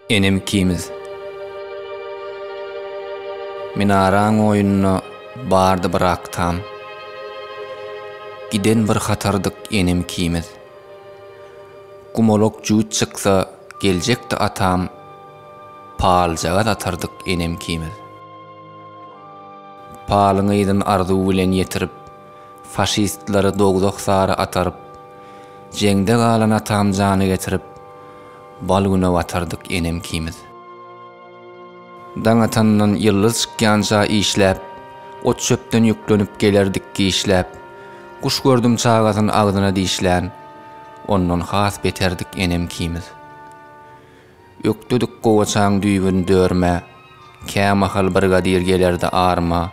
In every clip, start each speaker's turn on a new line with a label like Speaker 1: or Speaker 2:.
Speaker 1: Enem ikimiz. Minaraň oýunda bardy bir ak tam. Giden bir hatardyk enem ikimiz. Gumalak jüwüt çyksa geljekdi atam, Paljagaz atardyk enem ikimiz. Palyň yzyn arzuw bilen ýetirip, Faşistlere dowzah sary ataryp, Jeňde galan atam jany getirip, Bal güne batardyk enem ikimiz. Daň atandan ýyldyz çykýança işläp, Ot-çöpden ýüklenip gelerdik giçläp. Guş gördüm çagasyn agzyna dişlän, Ondan has beterdik enem ikimiz. Ökdedik gowaçaň düýbün dörmä, Kämahal brigadir gelerdi arma.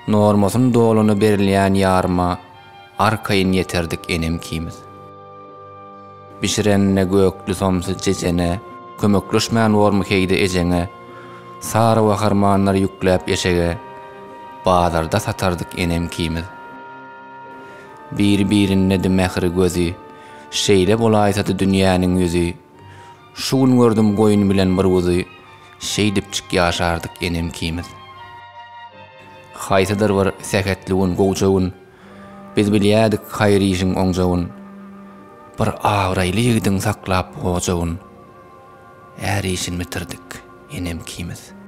Speaker 1: Normasyn dolany berilýän ýarma, Arkaýyn ýeterdik enem ikimiz. Bişirenine gökli somsy jejene, Kömekleşmän bormy heýde ejeňe, Sary waharmanlar ýükläp eşege, Bazarda satardyk enem ikimiz. Biri-birindedi mähri gözi, Şeýle bolaýsady dünýäniň ýüzi, Şu gün gördüm goýun bilen bir guzy, Şeýdipjik ýaşardyk enem ikimiz. Haýsydyr bir sähetli gün, gowja gün, Biz bilýädik haýyr işiň oňjagyn. Bir abraýly ýigidiň saklap gojagyn, Är işin bitirdik enem ikimiz.